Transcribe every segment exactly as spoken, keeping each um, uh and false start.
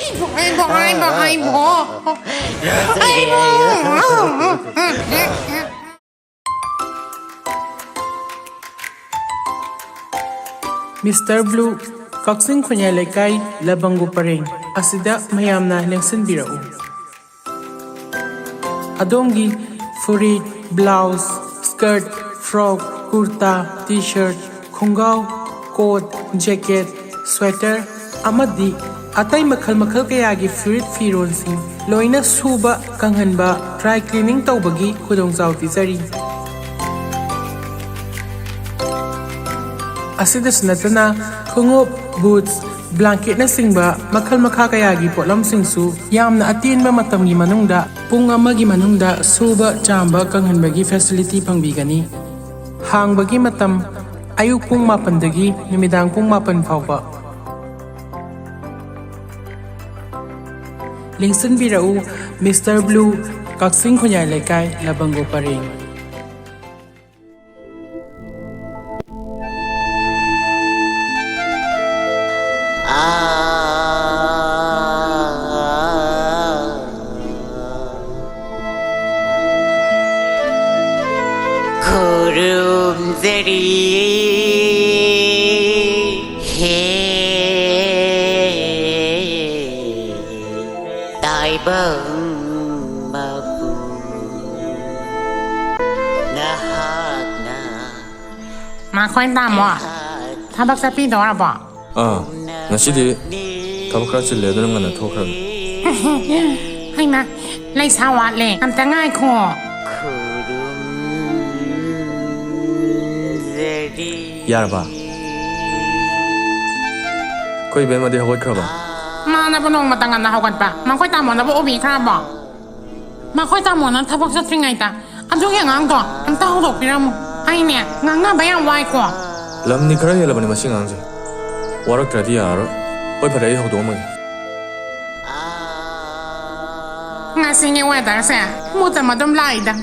ꯑꯩꯕꯣ, ꯑꯩꯕꯣ, ꯑꯩꯕꯣ, ꯑꯩꯕꯣ꯫ ꯃꯤꯁꯇꯔ ꯕ꯭ꯂꯨ, ꯀꯛꯆꯤꯡ ꯈꯨꯟꯌꯥꯏ ꯂꯩꯀꯥꯏ, ꯂꯕꯪꯒꯨ ꯄꯔꯦꯡ ꯑꯁꯤꯗ ꯃꯌꯥꯝꯅ ꯂꯦꯡꯁꯤꯟꯕꯤꯔꯛꯎ꯫ ꯑꯗꯣꯝꯒꯤ ꯐꯨꯔꯤꯠ, ꯕ꯭ꯂꯥꯎꯁ, ꯁ꯭ꯀꯔꯠ, ꯐ꯭ꯔꯣꯛ, ꯀꯨꯔꯇꯥ, ꯇꯤ ꯁꯔꯠ, ꯈꯣꯡꯒ꯭ꯔꯥꯎ, ꯀꯣꯠ, ꯖꯦꯀꯦꯠ, ꯁ꯭ꯋꯦꯇꯔ ꯑꯃꯗꯤ ꯑꯇꯩ ꯃꯈꯜ ꯃꯈꯜ ꯀꯌꯥꯒꯤ ꯐꯨꯔꯤꯠ ꯐꯤꯔꯣꯜꯁꯤꯡ ꯂꯣꯏꯅ ꯁꯨꯕ, ꯀꯪꯍꯟꯕ, ꯗ꯭ꯔꯥꯏ ꯀ꯭ꯂꯤꯅꯤꯡ ꯇꯧꯕꯒꯤ ꯈꯨꯗꯣꯡꯆꯥꯕ ꯄꯤꯖꯔꯤ꯫ ꯑꯁꯤꯗꯁꯨ ꯅꯠꯇꯅ ꯈꯣꯡꯎꯞ, ꯕꯨꯠꯁ, ꯕ꯭ꯂꯥꯡꯀꯦꯠꯅꯆꯤꯡꯕ ꯃꯈꯜ ꯃꯈꯥ ꯀꯌꯥꯒꯤ ꯄꯣꯠꯂꯝꯁꯤꯡꯁꯨ ꯌꯥꯝꯅ ꯑꯇꯦꯟꯕ ꯃꯇꯝꯒꯤ ꯃꯅꯨꯡꯗ, ꯄꯨꯡ ꯑꯃꯒꯤ ꯃꯅꯨꯡꯗ ꯁꯨꯕ, ꯆꯥꯝꯕ, ꯀꯪꯍꯟꯕꯒꯤ ꯐꯦꯁꯤꯂꯤꯇꯤ ꯐꯪꯕꯤꯒꯅꯤ꯫ ꯍꯥꯡꯕꯒꯤ ꯃꯇꯝ ꯑꯌꯨꯛ ꯄꯨꯡ ꯃꯥꯄꯟꯗꯒꯤ ꯅꯨꯃꯤꯗꯥꯡ ꯄꯨꯡ ꯃꯥꯄꯟ ꯐꯥꯎꯕ꯫ ꯂꯦꯡꯁꯤꯟꯕꯤꯔꯛꯎ, ꯃꯤꯁꯇꯔ ꯕ꯭ꯂꯨ, ꯀꯛꯆꯤꯡ ꯈꯨꯟꯌꯥꯏ ꯂꯩꯀꯥꯏ, ꯂꯕꯪꯒꯣ ꯄꯔꯦꯡ꯫ ꯈꯨꯔꯨꯝꯖꯔꯤ꯫ ꯍꯦ ꯇꯥꯏꯕꯪ ꯃꯄꯨ, ꯅꯍꯥꯛꯅ ꯃꯈꯣꯏ ꯇꯥꯃꯣ, ꯊꯕꯛ ꯆꯠꯄꯤꯗꯧꯔꯕꯣ? ꯑꯥ, ꯉꯁꯤꯗꯤ ꯊꯕꯛ ꯈꯔ ꯆꯤꯜꯂꯦ, ꯑꯗꯨꯅ ꯉꯟꯅ ꯊꯣꯛꯈ꯭ꯔꯒꯦ꯫ ꯍꯩꯃꯥ, ꯂꯩꯁꯥ ꯋꯥꯠꯂꯦ, ꯑꯝꯇ ꯉꯥꯏꯈꯣ꯫ ꯈꯨꯔꯨꯝꯖꯔꯤ꯫ ꯌꯥꯔꯕ? ꯑꯩꯈꯣꯏ ꯏꯕꯦꯝꯃꯗꯤ ꯍꯧꯒꯠꯈ꯭ꯔꯕ? ꯃꯥꯅꯕꯨ ꯅꯣꯡꯃꯇ ꯉꯟꯅ ꯍꯧꯒꯠꯄ, ꯃꯈꯣꯏ ꯇꯥꯃꯣꯅꯕꯨ ꯎꯕꯤꯈ꯭ꯔꯕꯣ? ꯃꯈꯣꯏ ꯇꯥꯃꯣꯅ ꯊꯕꯛ ꯆꯠꯇ꯭ꯔꯤꯉꯩꯗ ꯑꯗꯨꯒꯤ ꯑꯉꯥꯡꯗꯣ ꯑꯝꯇ ꯍꯧꯗꯣꯛꯄꯤꯔꯝꯃꯨ꯫ ꯑꯩꯅꯦ, ꯉꯥꯡꯅꯕ ꯌꯥꯝ ꯋꯥꯏꯀꯣ꯫ ꯂꯝꯗꯤ ꯈꯔ ꯍꯦꯜꯂꯕꯅꯤ ꯃꯁꯤ ꯑꯉꯥꯡꯁꯦ꯫ ꯋꯥꯔꯛꯇ꯭ꯔꯗꯤ ꯌꯥꯔꯔꯣꯏ꯫ ꯍꯣꯏ, ꯐꯔꯦ, ꯑꯩ ꯍꯧꯗꯣꯛꯑꯝꯃꯒꯦ꯫ ꯉꯁꯤꯒꯤ ꯋꯦꯗꯔꯁꯦ ꯃꯨꯠ ꯑꯃ ꯑꯗꯨꯝ ꯂꯥꯛꯏꯗ꯫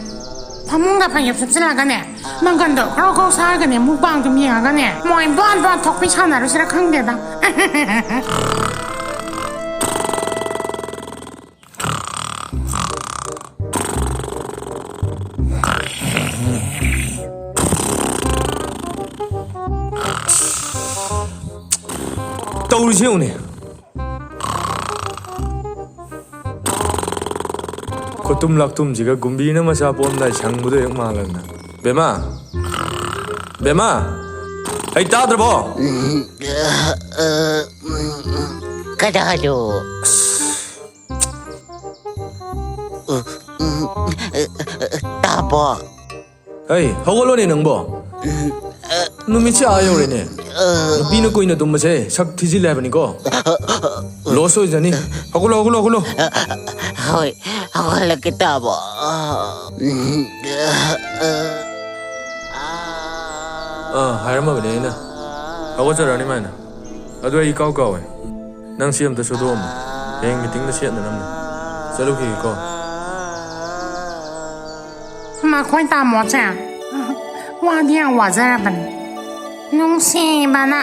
ꯐꯃꯨꯡꯗ ꯐꯩꯖꯨꯞ ꯁꯨꯞꯆꯤꯜꯂꯒꯅꯦ, ꯃꯪꯒꯟꯗꯣ ꯒ꯭ꯔꯧ ꯒ꯭ꯔꯧ ꯁꯥꯔꯒꯅꯦ, ꯃꯨꯛꯕꯥꯡ ꯑꯗꯨꯝ ꯌꯦꯡꯉꯒꯅꯦ, ꯃꯣꯏ ꯕꯣꯟ ꯕꯣꯟ ꯊꯣꯛꯄꯤ ꯁꯥꯟꯅꯔꯨꯁꯤꯔꯥ ꯈꯪꯗꯦꯗ꯫ ꯇꯧꯔꯤꯁꯦ ꯌꯦꯡꯉꯨꯅꯦ꯫ ꯈꯨꯇꯨꯝ ꯂꯥꯛꯇꯨꯝꯁꯤꯒ ꯒꯨꯝꯕꯤꯅ ꯃꯆꯥ ꯄꯣꯝꯗꯥꯏ ꯁꯪꯕꯗꯣ ꯍꯦꯛ ꯃꯥꯜꯂꯗꯅ꯫ ꯕꯦꯃꯥ! ꯕꯦꯃꯥ! ꯑꯩ ꯇꯥꯗ꯭ꯔꯕꯣ? ꯀꯗꯥꯏꯗꯣ? ꯇꯥꯕꯣ? ꯍꯩ, ꯍꯧꯒꯠꯂꯣꯅꯦ ꯅꯪꯕꯣ꯫ ꯅꯨꯃꯤꯠꯁꯦ ꯑꯥ ꯌꯧꯔꯦꯅꯦ꯫ ꯅꯨꯄꯤꯅ ꯀꯨꯏꯅ ꯇꯨꯝꯕꯁꯦ ꯁꯛ ꯊꯤꯖꯤꯜꯂꯦ ꯍꯥꯏꯕꯅꯤꯀꯣ꯫ ꯂꯣꯁ ꯑꯣꯏꯖꯅꯤ꯫ ꯍꯧꯒꯠꯂꯣ, ꯍꯧꯒꯠꯂꯣ, ꯍꯧꯒꯠꯂꯣ꯫ ꯍꯣꯏ, ꯍꯧꯒꯠꯂꯒꯦ ꯇꯥꯕꯣ꯫ ꯑꯥ, ꯍꯥꯏꯔꯝꯃꯕꯅꯦ ꯑꯩꯅ꯫ ꯍꯧꯒꯠꯆꯔꯛꯑꯅꯤ ꯃꯥꯏꯅ꯫ ꯑꯗꯨ ꯑꯩ ꯏꯀꯥꯎ ꯀꯥꯎꯋꯦ꯫ ꯅꯪ ꯁꯤ ꯑꯝꯇ ꯁꯨꯗꯣꯛꯑꯝꯃꯣ꯫ ꯍꯌꯦꯡ ꯃꯤꯇꯤꯡꯗ ꯁꯦꯠꯅꯅꯕꯅꯦ꯫ ꯆꯠꯂꯨꯈꯤꯒꯦꯀꯣ꯫ ꯃꯈꯣꯏ ꯇꯥꯃꯣꯁꯦ ꯋꯥꯗꯤ ꯌꯥꯝ ꯋꯥꯖꯔꯕꯅꯤ꯫ ꯅꯨꯡꯁꯤꯕꯅ꯫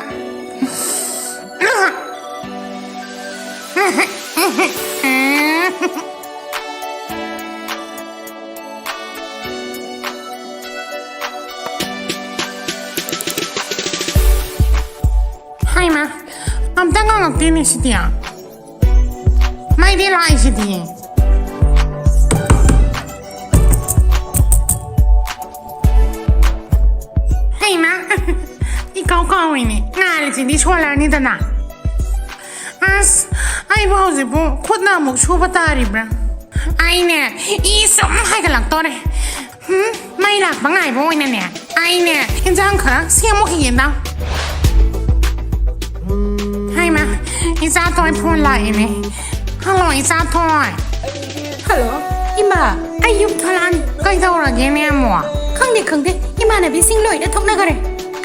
ꯍꯥꯏꯃ, ꯑꯝꯇ ꯉꯥꯡꯉꯛꯇꯦꯅꯦ ꯁꯤꯗꯤ꯫ ꯃꯩꯗꯤ ꯂꯥꯛꯏꯁꯤꯗꯤ꯫ ꯍꯩꯃ, ꯏꯀꯥꯎ ꯀꯥꯎꯏꯅꯦ꯫ ꯉꯥꯜꯂꯤꯁꯤꯗꯤ ꯁꯣꯂꯔꯅꯤꯗꯅ꯫ ꯑꯁ, ꯑꯩꯕꯨ ꯍꯧꯖꯤꯛꯄꯨ ꯈꯨꯠꯅ ꯑꯃꯨꯛ ꯁꯨꯕ ꯇꯥꯔꯤꯕ꯭ꯔꯥ? ꯑꯩꯅꯦ, ꯏ ꯁꯨꯝ ꯍꯥꯏꯒꯠꯂꯛꯇꯣꯔꯦ꯫ ꯍꯨꯝ, ꯃꯩ ꯂꯥꯛꯄ ꯉꯥꯏꯕ ꯑꯣꯏꯅꯅꯦ, ꯑꯩꯅꯦ ꯏꯟꯖꯥꯡ ꯈꯔ ꯁꯦꯝꯃꯨꯈꯤꯒꯦꯗ꯫ ꯍꯩꯃ, ꯏꯆꯥ ꯊꯣꯏ ꯐꯣꯟ ꯂꯥꯛꯏꯅꯦ꯫ ꯍꯜꯂꯣ, ꯏꯆꯥ ꯊꯣꯏ꯫ ꯍꯜꯂꯣ, ꯏꯃꯥ, ꯑꯩ ꯌꯨꯝ ꯊꯣꯛꯂꯛꯑꯅꯤ꯫ ꯀꯩꯗꯧꯔꯒꯦꯅꯦ ꯑꯃꯨꯛ? ꯈꯪꯗꯦ, ꯈꯪꯗꯦ, ꯏꯃꯥꯟꯅꯕꯤꯁꯤꯡ ꯂꯣꯏꯅ ꯊꯣꯛꯅꯈꯔꯦ꯫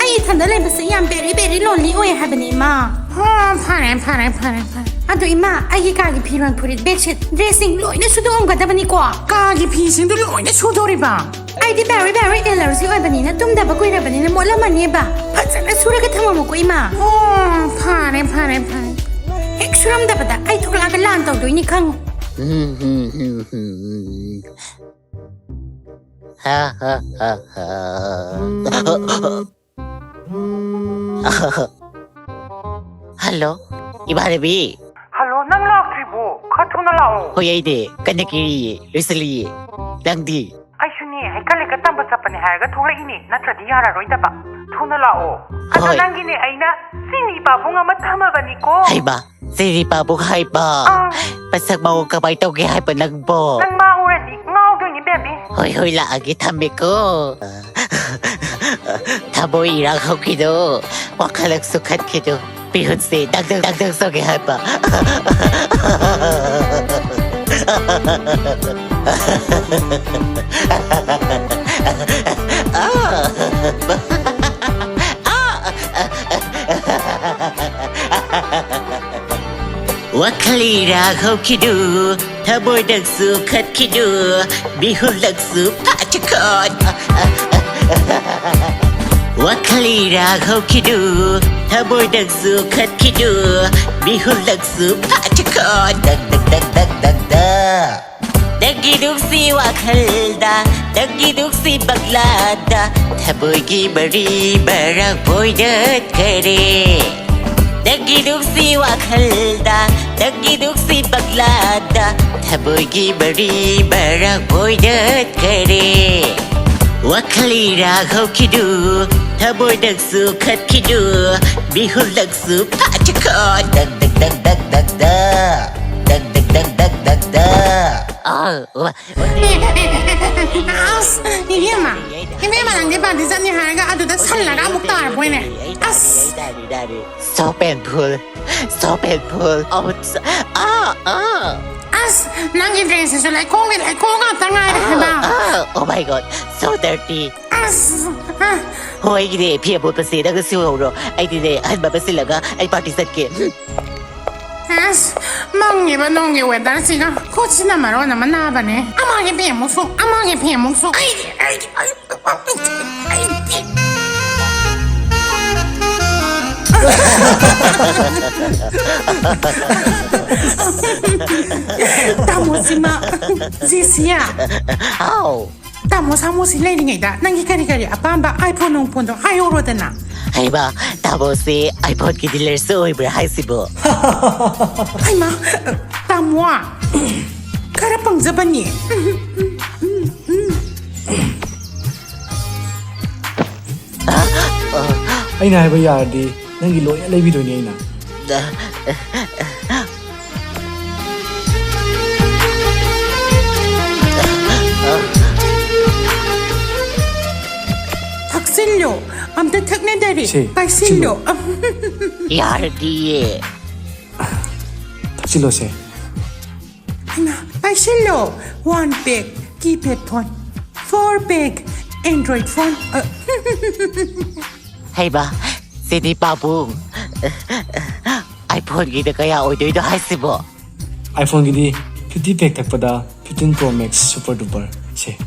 ꯑꯩ ꯏꯊꯟꯗ ꯂꯩꯕꯁꯦ ꯌꯥꯝ very very lonely ꯑꯣꯏ ꯍꯥꯏꯕꯅꯤ, ꯏꯃꯥ꯫ ꯍꯣ, ꯐꯔꯦ, ꯐꯔꯦ, ꯐꯔꯦ, ꯐꯔꯦ꯫ ꯑꯗꯣ ꯏꯃꯥ, ꯑꯩꯒꯤ ꯀꯥꯒꯤ ꯐꯤꯔꯣꯜ, ꯐꯨꯔꯤꯠ, ꯕꯦꯗꯁꯤꯠ, ꯗ꯭ꯔꯦꯁꯁꯤꯡ ꯂꯣꯏꯅ ꯁꯨꯗꯣꯛꯑꯝꯒꯗꯕꯅꯤꯀꯣ꯫ ꯀꯥꯒꯤ ꯐꯤꯁꯤꯡꯗꯨ ꯂꯣꯏꯅ ꯁꯨꯗꯣꯔꯤꯕ? ꯑꯩꯗꯤ very very allergy ꯑꯣꯏꯕꯅꯤꯅ, ꯇꯨꯝꯗꯕ ꯀꯨꯏꯔꯕꯅꯤꯅ ꯃꯣꯠꯂꯝꯃꯅꯦꯕ꯫ ꯐꯖꯅ ꯁꯨꯔꯒ ꯊꯝꯃꯝꯃꯨꯀꯣ, ꯏꯃꯥ꯫ ꯑꯣ, ꯐꯔꯦ, ꯐꯔꯦ, ꯐꯔꯦ꯫ ꯍꯦꯛ ꯁꯨꯔꯝꯗꯕꯗ ꯑꯩ ꯊꯣꯛꯂꯛꯑꯒ ꯂꯥꯟ ꯇꯧꯗꯣꯏꯅꯤ, ꯈꯪꯉꯨ꯫ ꯍꯥ, ꯍꯥ, ꯍꯥ, ꯍꯥ꯫ ꯍꯜꯂꯣ, ꯏꯃꯥꯟꯅꯕꯤ꯫ ꯍꯜꯂꯣ, ꯅꯪ ꯂꯥꯛꯇ꯭ꯔꯤꯕꯣ? ꯈꯔ ꯊꯨꯅ ꯂꯥꯛꯑꯣ꯫ ꯍꯣꯏ, ꯑꯩꯅꯦ ꯀꯟꯅ ꯀꯦꯔꯤꯌꯦ, ꯂꯣꯏꯁꯤꯜꯂꯤꯌꯦ꯫ ꯅꯪꯗꯤ? ꯑꯩꯁꯨꯅꯦ, ꯍꯩꯀꯠ ꯂꯩꯀꯠ ꯇꯝꯕ ꯆꯠꯄꯅꯦ ꯍꯥꯏꯔꯒ ꯊꯣꯛꯂꯛꯏꯅꯦ, ꯅꯠꯇ꯭ꯔꯗꯤ ꯌꯥꯔꯔꯣꯏꯗꯕ꯫ ꯊꯨꯅ ꯂꯥꯛꯑꯣ꯫ ꯑꯗꯣ ꯍꯣꯏ꯫ ꯅꯪꯒꯤꯅꯦ, ꯑꯩꯅ ꯆꯤꯅꯤ ꯄꯥꯕꯨꯡ ꯑꯃ ꯊꯝꯃꯕꯅꯤꯀꯣ꯫ ꯍꯩꯃꯥ, ꯆꯤꯅꯤ ꯄꯥꯕꯨꯡ ꯍꯥꯏꯕ? ꯑꯥ꯫ ꯃꯁꯛ ꯃꯑꯣꯡ ꯀꯃꯥꯏ ꯇꯧꯒꯦ ꯍꯥꯏꯕ ꯅꯪꯕꯣ? ꯅꯪ ꯃꯥ ꯎꯔꯗꯤ ꯉꯥꯎꯗꯣꯏꯅꯤ, ꯕꯦꯕꯤ꯫ ꯍꯣꯏ, ꯍꯣꯏ, ꯂꯥꯛꯑꯒꯦ, ꯊꯝꯃꯦꯀꯣ꯫ ꯊꯃꯣꯏ ꯏꯔꯥꯡ ꯍꯧꯈꯤꯅꯨ, ꯋꯥꯈꯜ ꯂꯧꯁꯤꯡ ꯈꯟꯈꯤꯅꯨ꯫ ꯃꯤꯍꯨꯠꯁꯦ ꯗꯪ ꯗꯪ ꯗꯪ ꯗꯪ ꯆꯣꯡꯉꯦ ꯍꯥꯏꯕ꯫ ꯋꯥꯈꯜ ꯏꯔꯥꯡ ꯍꯧꯈꯤꯅꯨ, ꯊꯃꯣꯏ ꯅꯪꯁꯨ ꯈꯠꯈꯤꯅꯨ, ꯃꯤꯍꯨꯜ ꯅꯪꯁꯨ ꯐꯥꯠꯈꯣ꯫ ꯋꯥꯈꯜ ꯏꯔꯥꯡ ꯍꯧꯈꯤꯅꯨ, ꯊꯃꯣꯏ ꯅꯪꯁꯨ ꯈꯠꯈꯤꯅꯨ, ꯃꯤꯍꯨꯜ ꯅꯪꯁꯨ ꯐꯥꯠꯈꯣ꯫ ꯗꯛ ꯗꯛ ꯗꯛ ꯗꯛ ꯗꯛ ꯗꯛ꯫ ꯅꯪꯒꯤ ꯅꯨꯡꯁꯤ ꯋꯥꯈꯜꯗ, ꯅꯪꯒꯤ ꯅꯨꯡꯁꯤ ꯃꯪꯂꯥꯟꯗ, ꯊꯃꯣꯏꯒꯤ ꯃꯔꯤ ꯃꯔꯥꯡ ꯐꯣꯏꯗꯠꯈꯔꯦ꯫ ꯅꯪꯒꯤ ꯅꯨꯡꯁꯤ ꯋꯥꯈꯜꯗ, ꯅꯪꯒꯤ ꯅꯨꯡꯁꯤ ꯃꯪꯂꯥꯟꯗ, ꯊꯃꯣꯏꯒꯤ ꯃꯔꯤ ꯃꯔꯥꯡ ꯐꯣꯏꯗꯠꯈꯔꯦ꯫ ꯋꯥꯈꯜ ꯏꯔꯥꯡ ꯍꯧꯈꯤꯅꯨ, ꯊꯃꯣꯏ ꯅꯪꯁꯨ ꯈꯠꯈꯤꯅꯨ, ꯃꯤꯍꯨꯜ ꯅꯪꯁꯨ ꯐꯥꯠꯈꯣ꯫ ꯗꯛ ꯗꯛ ꯗꯛ ꯗꯛ ꯗꯛ ꯗꯛ꯫ ꯗꯛ ꯗꯛ ꯗꯛ ꯗꯛ ꯗꯛ ꯗꯛ꯫ ꯑꯥ, ꯎ-, ꯑꯁ, ꯏꯕꯦꯝꯃ, ꯏꯕꯦꯝꯃ, ꯅꯪꯗꯤ ꯄꯥꯔꯇꯤ ꯆꯠꯅꯤ ꯍꯥꯏꯔꯒ ꯑꯗꯨꯗ ꯁꯜꯂꯒ ꯑꯃꯨꯛ ꯇꯥꯔꯕꯣꯏꯅꯦ? ꯑꯁ꯫ So painful, so painful. ꯑꯥ, ꯑꯥ꯫ ꯑꯁ, ꯅꯪꯒꯤ ꯗ꯭ꯔꯦꯁꯁꯤꯁꯨ ꯂꯩꯈꯣꯝꯒꯤ ꯂꯩꯈꯣꯝ ꯉꯥꯛꯇ ꯉꯥꯏꯔꯦ ꯍꯥꯏꯕ꯫ ꯑꯥ, oh my God, so dirty. ꯑꯁ, ꯑꯥ꯫ ꯍꯣꯏꯒꯤꯅꯦ, ꯐꯤ ꯑꯃꯣꯠꯄꯁꯦ ꯅꯪꯅ ꯁꯨꯍꯧꯔꯣ꯫ ꯑꯩꯗꯤꯅꯦ, ꯑꯍꯟꯕ ꯑꯃ ꯁꯤꯜꯂꯒ ꯑꯩ ꯄꯥꯔꯇꯤ ꯆꯠꯀꯦ꯫ ꯑꯁ, ꯃꯪꯉꯤꯕ ꯅꯣꯡꯒꯤ ꯋꯦꯗꯔꯁꯤꯒ ꯈꯨꯠꯁꯤꯅ ꯃꯔꯣꯟ ꯑꯃ ꯅꯥꯕꯅꯦ꯫ ꯑꯃꯒꯤ ꯐꯤ ꯑꯃꯨꯛ ꯁꯨ, ꯑꯃꯒꯤ ꯐꯤ ꯑꯃꯨꯛ ꯁꯨ꯫ ꯑꯩꯗꯤ, ꯑꯩꯗꯤ, ꯑꯩꯗꯤ, ꯑꯩꯗꯤ꯫ ꯇꯥꯃꯣ ꯁꯤꯃ, ꯖꯦꯁꯤꯌꯥ꯫ ꯍꯥꯎ꯫ ꯇꯥꯃꯣ ꯁꯥꯃꯨꯁꯤ ꯂꯩꯔꯤꯉꯩꯗ ꯅꯪꯒꯤ ꯀꯔꯤ ꯀꯔꯤ ꯑꯄꯥꯝꯕ iPhone ꯅꯨꯡꯐꯣꯟꯗꯣ ꯍꯥꯏꯍꯧꯔꯣꯗꯅ꯫ ꯍꯩꯃꯥ, ꯇꯥꯃꯣꯁꯦ iPhone-ꯒꯤ dealer-ꯁꯨ ꯑꯣꯏꯕ꯭ꯔꯥ ꯍꯥꯏꯁꯤꯕꯣ? ꯍꯩꯃꯥ, ꯇꯥꯃꯣ, ꯈꯔ ꯄꯪꯖꯕꯅꯤ꯫ ꯑꯩꯅ ꯍꯥꯏꯕ ꯌꯥꯔꯗꯤ ꯅꯪꯒꯤ ꯂꯣꯏꯅ ꯂꯩꯕꯤꯗꯣꯏꯅꯦ ꯑꯩꯅ꯫ ꯊꯛꯆꯤꯜꯂꯣ, ꯑꯝꯇ ꯊꯛꯅꯗꯔꯤ꯫ ꯁꯦ, ꯄꯥꯏꯁꯤꯜꯂꯣ꯫ ꯌꯥꯔꯗꯤꯌꯦ꯫ ꯊꯛꯆꯤꯜꯂꯣꯁꯦ꯫ ꯍꯩꯃꯥ, ꯄꯥꯏꯁꯤꯜꯂꯣ꯫ One pack keypad phone, four pack Android phone꯫ ꯑ, ꯍꯩꯃꯥ, ꯁꯤꯗꯤ ꯄꯥꯕꯨꯡ꯫ iPhone-ꯒꯤꯗ ꯀꯌꯥ ꯑꯣꯏꯗꯣꯏꯅꯣ ꯍꯥꯏꯁꯤꯕꯣ? iPhone-ꯒꯤꯗꯤ fifty pack ꯊꯛꯄꯗ fifteen Pro Max Super Duper ꯁꯦ꯫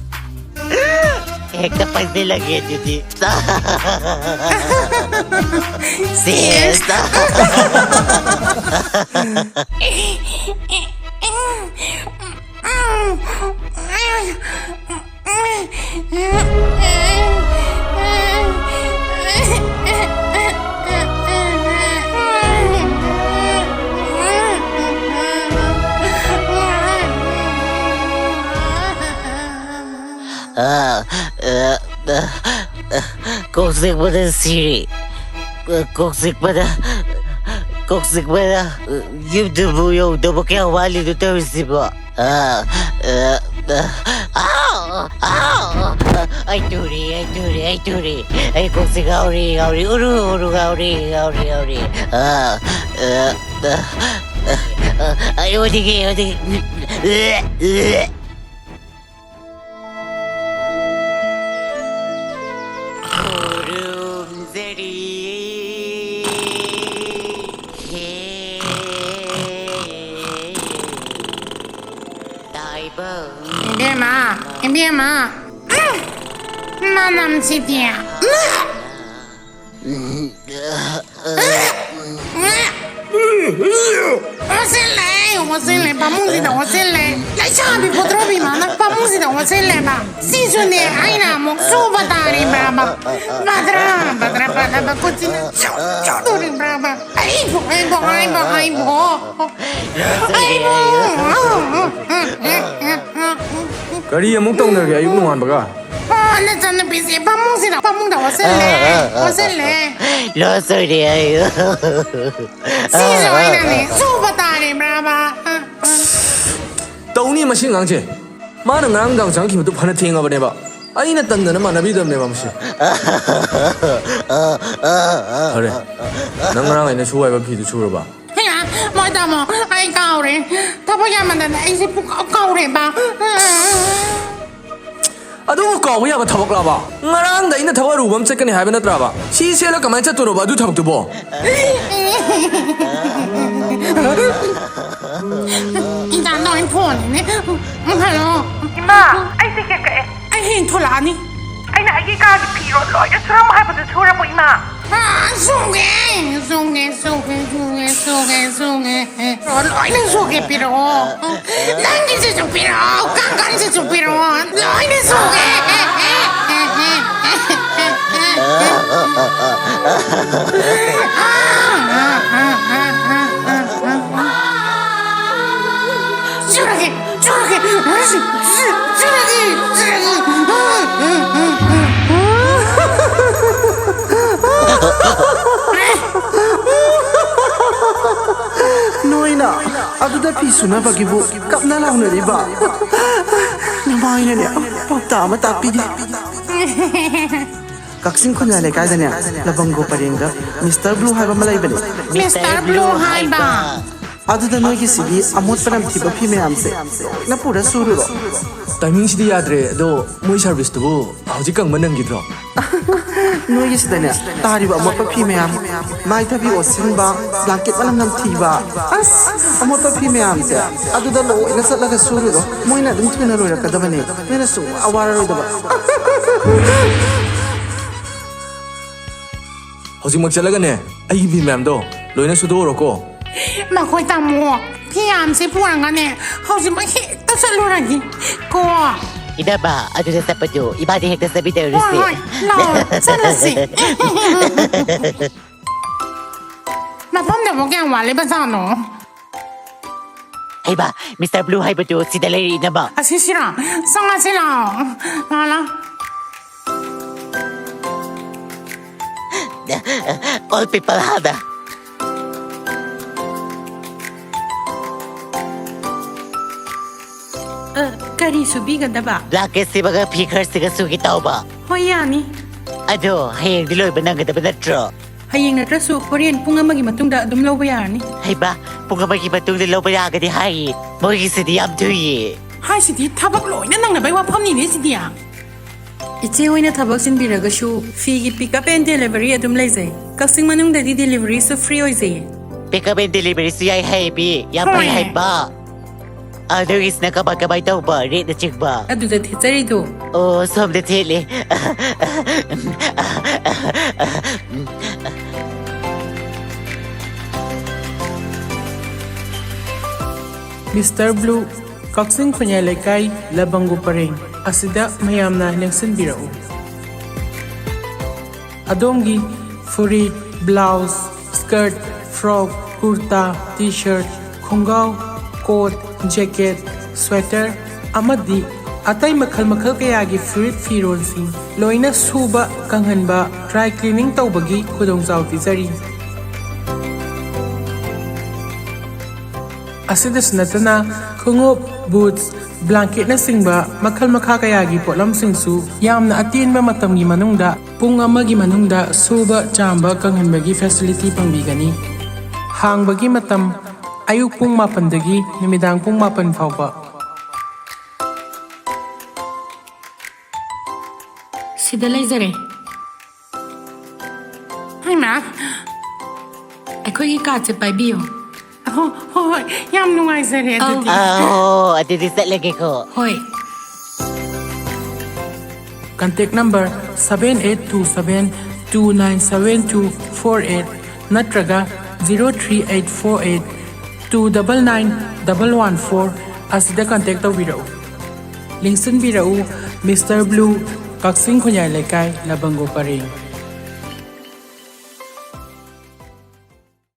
ꯍꯦꯛꯇ ꯄꯥꯏꯁꯤꯜꯂꯒꯦ ꯑꯗꯨꯗꯤ꯫ ꯁꯦꯁ꯫ ꯑ, ꯑ, ꯑ, ꯑ, ꯀꯣꯛ ꯆꯤꯛꯄꯗ ꯁꯤꯔꯦ꯫ ꯀꯣꯛ ꯆꯤꯛꯄꯗ, ꯀꯣꯛ ꯆꯤꯛꯄꯗ, ꯌꯨꯝꯗꯨꯕꯨ ꯌꯧꯗꯧꯕ ꯀꯌꯥ ꯋꯥꯠꯂꯤꯅꯣ ꯇꯧꯔꯤꯁꯤꯕꯣ? ꯑ, ꯑ, ꯑ, ꯑꯥ, ꯑꯥ, ꯑꯩ ꯇꯨꯔꯦ, ꯑꯩ ꯇꯨꯔꯦ, ꯑꯩ ꯇꯨꯔꯦ꯫ ꯑꯩ ꯀꯣꯛꯁꯦ ꯉꯥꯎꯔꯦ, ꯉꯥꯎꯔꯦ, ꯎꯔꯨ, ꯎꯔꯨ, ꯉꯥꯎꯔꯦ, ꯉꯥꯎꯔꯦ, ꯉꯥꯎꯔꯦ꯫ ꯑ, ꯑ, ꯑ, ꯑ, ꯑꯩ ꯑꯣꯟꯅꯤꯡꯉꯦ, ꯑꯣꯟꯅꯤꯡꯉꯦ꯫ ꯈꯨꯔꯨꯝꯖꯔꯤ꯫ ꯍꯦ ꯇꯥꯏꯕꯪ꯫ ꯏꯕꯦꯝꯃ, ꯏꯕꯦꯝꯃ꯫ ꯎꯝ, ꯃꯅꯝꯁꯤꯗꯤ꯫ ꯃꯁꯤ ꯂꯩ꯫ ꯑꯣꯠꯁꯤꯜꯂꯦ, ꯐꯃꯨꯡꯁꯤꯗ ꯑꯣꯠꯁꯤꯜꯂꯦ꯫ ꯂꯩꯁꯥꯕꯤ ꯄꯣꯇ꯭ꯔꯣꯕꯤ ꯃꯥꯅ ꯐꯃꯨꯡꯁꯤꯗ ꯑꯣꯠꯁꯤꯜꯂꯦꯕ꯫ ꯁꯤꯁꯨꯅꯦ, ꯑꯩꯅ ꯑꯃꯨꯛ ꯁꯨꯕ ꯇꯥꯔꯤꯕ꯭ꯔꯥꯕ? ꯕꯗ꯭ꯔꯥ, ꯕꯗ꯭ꯔꯥ, ꯕꯗ꯭ꯔꯥ, ꯈꯨꯠꯁꯤꯅ ꯁꯨ-, ꯁꯨꯗꯣꯔꯤꯕ꯭ꯔꯥꯕ? ꯑꯩꯕꯨ, ꯑꯩꯕꯨ, ꯑꯩꯕꯨ, ꯑꯩꯕꯨ, ꯑꯩꯕꯨ꯫ ꯀꯔꯤ ꯑꯃꯨꯛ ꯇꯧꯅꯔꯒꯦ ꯑꯌꯨꯛ ꯅꯣꯡꯉꯥꯟꯕꯒ? ꯑꯥ, ꯅꯆꯥꯅꯨꯄꯤꯁꯦ ꯐꯃꯨꯡꯁꯤꯗ, ꯐꯃꯨꯡꯗ ꯑꯣꯠꯁꯤꯜꯂꯦ, ꯑꯣꯠꯁꯤꯜꯂꯦ꯫ ꯂꯣꯁ ꯑꯣꯏꯔꯦ ꯍꯥꯏꯌꯨ꯫ ꯁꯤꯁꯨ ꯑꯩꯅꯅꯦ, ꯁꯨꯕ ꯇꯥꯔꯤꯕ꯭ꯔꯥꯕ? ꯇꯧꯅꯤ ꯃꯁꯤ ꯑꯉꯥꯡꯁꯦ꯫ ꯃꯥꯅ ꯉꯔꯥꯡ ꯅꯨꯡꯗꯥꯡ ꯆꯪꯉꯛꯈꯤꯕꯗꯨ ꯐꯅ ꯊꯦꯡꯉꯕꯅꯦꯕ꯫ ꯑꯩꯅ ꯇꯟꯗꯅ ꯃꯥꯟꯅꯕꯤꯗꯕꯅꯦꯕ ꯃꯁꯤ꯫ ꯐꯔꯦ, ꯅꯪ ꯉꯔꯥꯡ ꯑꯩꯅ ꯁꯨ ꯍꯥꯏꯕ ꯐꯤꯗꯨ ꯁꯨꯔꯕ? ꯍꯩꯌꯥ, ꯃꯣꯏ ꯇꯥꯃꯣ, ꯑꯩ ꯀꯥꯎꯔꯦ꯫ ꯊꯕꯛ ꯌꯥꯝꯃꯟꯗꯅ ꯑꯩꯁꯦ ꯄꯨꯡꯀꯥꯎ ꯀꯥꯎꯔꯦꯕ꯫ ꯑꯗꯨꯕꯨ ꯀꯥꯎꯕ ꯌꯥꯕ ꯊꯕꯛꯂꯕ? ꯉꯔꯥꯡꯗ ꯑꯩꯅ ꯊꯕꯛ ꯑꯔꯨꯕ ꯑꯃ ꯆꯠꯀꯅꯤ ꯍꯥꯏꯕ ꯅꯠꯇ꯭ꯔꯕ? ꯁꯤ ꯁꯦꯠꯂ ꯀꯃꯥꯏꯅ ꯆꯠꯇꯣꯏꯅꯣꯕ ꯑꯗꯨ ꯊꯕꯛꯇꯨꯕꯣ? ꯏꯟꯖꯥꯡꯗꯣ ꯑꯩ ꯐꯣꯟꯅꯤꯅꯦ꯫ ꯍꯜꯂꯣ꯫ ꯏꯃꯥ, ꯑꯩ ꯇꯤꯀꯦꯠ ꯀꯛꯑꯦ꯫ ꯑꯩ ꯍꯌꯦꯡ ꯊꯣꯛꯂꯛꯑꯅꯤ꯫ ꯑꯩꯅ ꯑꯩꯒꯤ ꯀꯥꯒꯤ ꯐꯤꯔꯣꯜ ꯂꯣꯏꯅ ꯁꯨꯔꯝꯃꯣ ꯍꯥꯏꯕꯗꯨ ꯁꯨꯔꯕꯣ, ꯏꯃꯥ? ꯑꯥ, ꯁꯨꯒꯦ, ꯁꯨꯒꯦ, ꯁꯨꯒꯦ, ꯁꯨꯒꯦ, ꯁꯨꯒꯦ, ꯁꯨꯒꯦ꯫ ꯂꯣꯏꯅ ꯁꯨꯒꯦ ꯄꯤꯔꯛꯑꯣ꯫ ꯅꯪꯒꯤꯁꯤꯁꯨ ꯄꯤꯔꯛꯑꯣ, ꯀꯥꯡꯈꯟꯁꯤꯁꯨ ꯄꯤꯔꯛꯑꯣ꯫ ꯂꯣꯏꯅ ꯁꯨꯒꯦ꯫ ꯆꯨꯔꯒꯦ, ꯆꯨꯔꯒꯦ, ꯆꯨꯔꯒꯦ, ꯆꯨꯔꯒꯦ꯫ ꯅꯣꯏꯅ ꯑꯗꯨꯗ ꯐꯤ ꯁꯨꯅꯕꯒꯤꯕꯨ ꯀꯞꯅ ꯂꯥꯎꯅꯔꯤꯕ? ꯅꯃꯥꯏꯅꯅꯦ ꯄꯥꯎꯇꯥꯛ ꯑꯃ ꯇꯥꯛꯄꯤꯒꯦ꯫ ꯀꯛꯆꯤꯡ ꯈꯨꯟꯌꯥ ꯂꯩꯀꯥꯏꯗꯅꯦ ꯂꯕꯪꯒꯣ ꯄꯔꯦꯡꯗ ꯃꯤꯁꯇꯔ ꯕ꯭ꯂꯨ ꯍꯥꯏꯕ ꯑꯃ ꯂꯩꯕꯅꯦ꯫ ꯃꯤꯁꯇꯔ ꯕ꯭ꯂꯨ ꯍꯥꯏꯕ꯫ ꯑꯗꯨꯗ ꯅꯣꯏꯒꯤ ꯁꯤꯒꯤ ꯑꯃꯣꯠꯄ ꯅꯝꯊꯤꯕ ꯐꯤ ꯃꯌꯥꯝꯁꯦ ꯂꯣꯏꯅ ꯄꯨꯔ ꯁꯨꯔꯨꯔꯣ꯫ ꯇꯥꯏꯃꯤꯡꯁꯤꯗꯤ ꯌꯥꯗ꯭ꯔꯦ꯫ ꯑꯗꯣ ꯃꯣꯏ ꯁꯥꯔꯚꯤꯁꯇꯨꯕꯨ ꯍꯧꯖꯤꯛ ꯀꯪꯕ ꯅꯪꯈꯤꯗ꯭ꯔꯣ? ꯅꯣꯏꯒꯤꯁꯤꯗꯅꯦ ꯇꯥꯔꯤꯕ ꯑꯃꯣꯠꯄ ꯐꯤ ꯃꯌꯥꯝ, ꯃꯥꯏꯊꯕꯤ ꯑꯣꯠꯁꯤꯟꯕ, ꯕ꯭ꯂꯥꯡꯀꯦꯠ ꯃꯅꯝ ꯅꯝꯊꯤꯕ, ꯑꯁ, ꯑꯃꯣꯠꯄ ꯐꯤ ꯃꯌꯥꯝꯁꯦ ꯑꯗꯨꯗ ꯂꯣꯏꯅ ꯆꯠꯂꯒ ꯁꯨꯔꯨꯔꯣ꯫ ꯃꯣꯏꯅ ꯑꯗꯨꯝ ꯊꯨꯅ ꯂꯣꯏꯔꯛꯀꯗꯕꯅꯦ꯫ ꯅꯣꯏꯅ ꯁꯨꯡꯋꯥ ꯋꯥꯔꯔꯣꯏꯗꯕ꯫ ꯍꯧꯖꯤꯛꯃꯛ ꯆꯠꯂꯒꯅꯦ ꯑꯩꯒꯤ ꯐꯤ ꯃꯌꯥꯝꯗꯣ ꯂꯣꯏꯅ ꯁꯨꯗꯣꯛꯎꯔꯣꯀꯣ꯫ ꯃꯈꯣꯏ ꯇꯥꯃꯣ, ꯁꯤ ꯌꯥꯝꯁꯦ ꯄꯨꯔꯒꯅꯦ, ꯍꯧꯖꯤꯛꯃꯛ ꯍꯦꯛꯇ ꯆꯠꯂꯨꯔꯒꯦ꯫ ꯀꯣ꯫ ꯏꯅꯝꯃ, ꯑꯗꯨꯗ ꯆꯠꯄꯗꯨ ꯏꯕꯥꯅꯤ ꯍꯦꯛꯇ ꯍꯣꯏ, ꯆꯠꯃꯤꯟꯅꯔꯨꯁꯤ꯫ ꯍꯣꯏ, ꯂꯥꯛꯑꯣ, ꯆꯠꯂꯁꯤ꯫ ꯃꯐꯝꯗꯕꯨ ꯀꯌꯥꯝ ꯋꯥꯠꯂꯤꯕꯖꯥꯠꯅꯣ? ꯍꯩꯕ, ꯃꯤꯁꯇꯔ ꯕ꯭ꯂꯨ ꯍꯥꯏꯕꯗꯨ ꯁꯤꯗ ꯂꯩꯔꯦ, ꯏꯅꯝꯃ꯫ ꯑꯁꯤꯁꯤꯔꯣ? ꯆꯪꯉꯁꯤ ꯂꯥꯛꯑꯣ꯫ ꯂꯥꯛꯑꯣ, ꯂꯥꯛꯑꯣ꯫ All people ꯍꯥꯟꯅ꯫ ꯑ, ꯀꯔꯤ ꯁꯨꯕꯤꯒꯗꯕ? Blanket ꯁꯤꯃꯒ ꯐꯤ ꯈꯔꯁꯤꯒ ꯁꯨꯒꯦ ꯇꯧꯕ꯫ ꯍꯣꯏ, ꯌꯥꯅꯤ꯫ ꯑꯗꯣ ꯍꯌꯦꯡꯗꯤ ꯂꯣꯏꯕ ꯅꯪꯒꯗꯕ ꯅꯠꯇ꯭ꯔꯣ? ꯍꯌꯦꯡ ꯅꯠꯇ꯭ꯔꯁꯨ ꯍꯣꯔꯦꯟ ꯄꯨꯡ ꯑꯃꯒꯤ ꯃꯇꯨꯡꯗ ꯑꯗꯨꯝ ꯂꯧꯕ ꯌꯥꯔꯅꯤ꯫ ꯍꯩꯕ, ꯄꯨꯡ ꯑꯃꯒꯤ ꯃꯇꯨꯡꯗ ꯂꯧꯕ ꯌꯥꯒꯅꯤ ꯍꯥꯏꯌꯦ꯫ ꯃꯣꯏꯒꯤꯁꯤꯗꯤ ꯌꯥꯝ ꯊꯨꯏꯌꯦ꯫ ꯍꯥꯏꯁꯤꯗꯤ ꯊꯕꯛ ꯂꯣꯏꯅ ꯅꯪꯅꯕꯩ ꯋꯥꯐꯝꯅꯤꯅꯦ ꯁꯤꯗꯤ꯫ ꯏꯆꯦ ꯍꯣꯏꯅ ꯊꯕꯛ ꯆꯤꯟꯕꯤꯔꯒꯁꯨ ꯐꯤꯒꯤ pick up and delivery ꯑꯗꯨꯝ ꯂꯩꯖꯩ꯫ ꯀꯛꯆꯤꯡ ꯃꯅꯨꯡꯗꯗꯤ deliveryꯁꯨ free ꯑꯣꯏꯖꯩꯌꯦ꯫ Pick up and deliveryꯁꯨ ꯌꯥꯏ ꯍꯥꯏꯌꯦ, ꯄꯤ꯫ ꯌꯥꯝ ꯐꯩ ꯍꯣꯏ꯫ ꯍꯥꯏꯕ꯫ ꯑꯗꯨꯒꯤꯁꯤꯅ ꯀꯃꯥꯏ, ꯀꯃꯥꯏ ꯇꯧꯕ? Rateꯅꯆꯤꯡꯕ? ꯑꯗꯨꯗ ꯊꯦꯠꯆꯔꯤꯗꯣ꯫ ꯑꯣ, ꯁꯣꯝꯗ ꯊꯦꯠꯂꯦ꯫ ꯃꯤꯁꯇꯔ ꯕ꯭ꯂꯨ, ꯀꯛꯆꯤꯡ ꯈꯨꯟꯌꯥꯏ ꯂꯩꯀꯥꯏ, ꯂꯕꯪꯒꯨ ꯄꯔꯦꯡ ꯑꯁꯤꯗ ꯃꯌꯥꯝꯅ ꯂꯦꯡꯁꯤꯟꯕꯤꯔꯛꯎ꯫ ꯑꯗꯣꯝꯒꯤ ꯐꯨꯔꯤꯠ, blouse, skirt, frock, ꯀꯨꯔꯇꯥ, T-shirt, ꯈꯣꯡꯒ꯭ꯔꯥꯎ, coat, jacket, sweater ꯑꯃꯗꯤ ꯑꯇꯩ ꯃꯈꯜ ꯃꯈꯜ ꯀꯌꯥꯒꯤ ꯐꯨꯔꯤꯠ ꯐꯤꯔꯣꯜꯁꯤꯡ ꯂꯣꯏꯅ ꯁꯨꯕ, ꯀꯪꯍꯟꯕ, dry cleaning ꯇꯧꯕꯒꯤ ꯈꯨꯗꯣꯡꯆꯥꯕ ꯄꯤꯖꯔꯤ꯫ ꯑꯁꯤꯗꯁꯨ ꯅꯠꯇꯅ ꯈꯣꯡꯎꯞ, boots, blanketꯅꯆꯤꯡꯕ ꯃꯈꯜ ꯃꯈꯥ ꯀꯌꯥꯒꯤ ꯄꯣꯠꯂꯝꯁꯤꯡꯁꯨ ꯌꯥꯝꯅ ꯑꯇꯦꯟꯕ ꯃꯇꯝꯒꯤ ꯃꯅꯨꯡꯗ ꯄꯨꯡ ꯑꯃꯒꯤ ꯃꯅꯨꯡꯗ ꯁꯨꯕ, ꯆꯥꯝꯕ, ꯀꯪꯍꯟꯕꯒꯤ facility ꯐꯪꯕꯤꯒꯅꯤ꯫ ꯍꯥꯡꯕꯒꯤ ꯃꯇꯝ ꯑꯌꯨꯛ ꯄꯨꯡ ꯃꯥꯄꯟꯗꯒꯤ ꯅꯨꯃꯤꯗꯥꯡ ꯄꯨꯡ ꯃꯥꯄꯟ ꯐꯥꯎꯕ꯫ ꯁꯤꯗ ꯂꯩꯖꯔꯦ꯫ ꯍꯩꯃꯥ꯫ ꯑꯩꯈꯣꯏꯒꯤ cardꯁꯦ ꯄꯥꯏꯕꯤꯌꯨ꯫ ꯑꯍꯣ, ꯍꯣꯏ, ꯍꯣꯏ, ꯌꯥꯝ ꯅꯨꯡꯉꯥꯏꯖꯔꯦ ꯑꯗꯨꯗꯤ꯫ ꯑꯧ꯫ ꯑꯍꯣ, ꯑꯗꯨꯗꯤ ꯆꯠꯂꯒꯦꯀꯣ꯫ ꯍꯣꯏ꯫ Contact number seven eight two seven two nine seven two four eight ꯅꯠꯇ꯭ꯔꯒ zero three eight four eight Two double nine double one four ꯑꯁꯤꯗ contact ꯇꯧꯕꯤꯔꯛꯎ꯫ ꯅꯤꯡꯁꯤꯡꯕꯤꯔꯛꯎ, Mister Blue, ꯀꯛꯆꯤꯡ ꯈꯨꯟꯌꯥꯏ ꯂꯩꯀꯥꯏ, ꯂꯕꯪꯒꯣ ꯄꯔꯦꯡ꯫